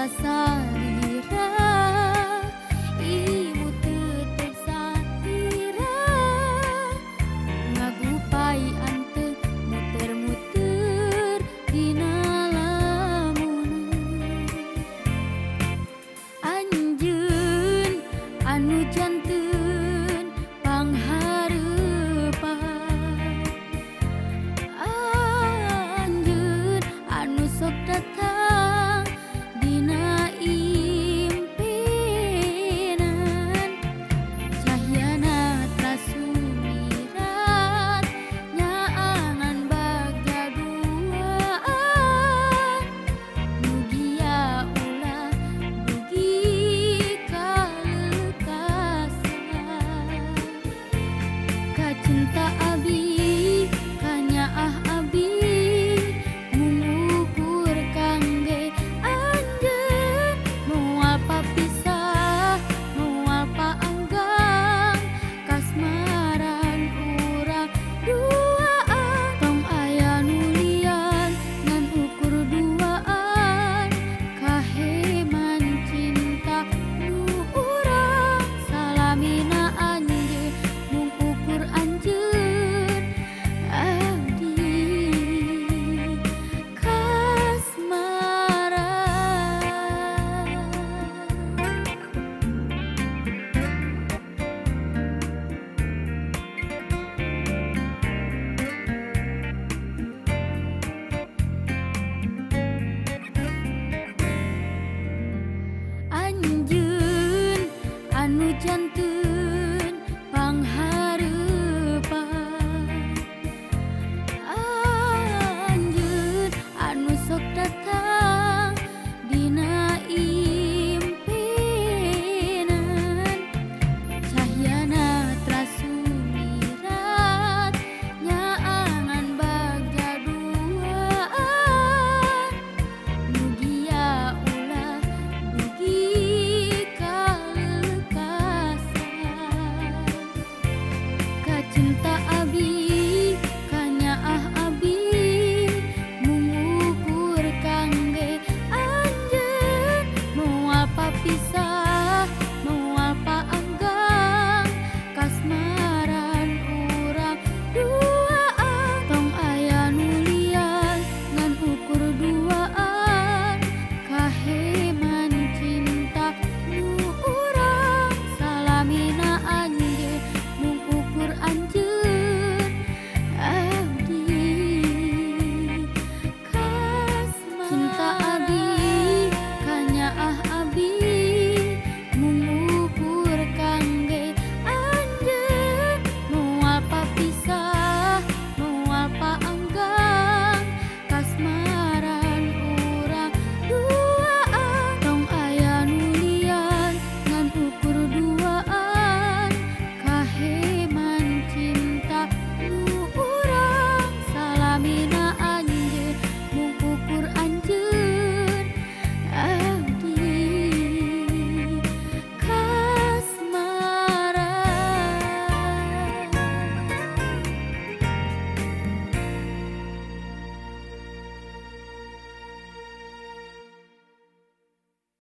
Salira ibu tetep salira ngagupai anteng muter-muter dina lamunan. Anjeun anu janten panghareupan, anjeun anu sok datang dina impinan, cahyana teras sumirat nyaangan bagja duaan. Mugia ulah dugi ka leukasan. Kacinta abi kanyaah abi mung ukur kangge anjeun, moal papisah moal paanggang kasmaran urang duaan. Tong aya nu lian ngan ukur duaan, kaheman cinta nu urang salamina anjeun, mung ukur anjeun abdi kasmaran. Anjeun anu janten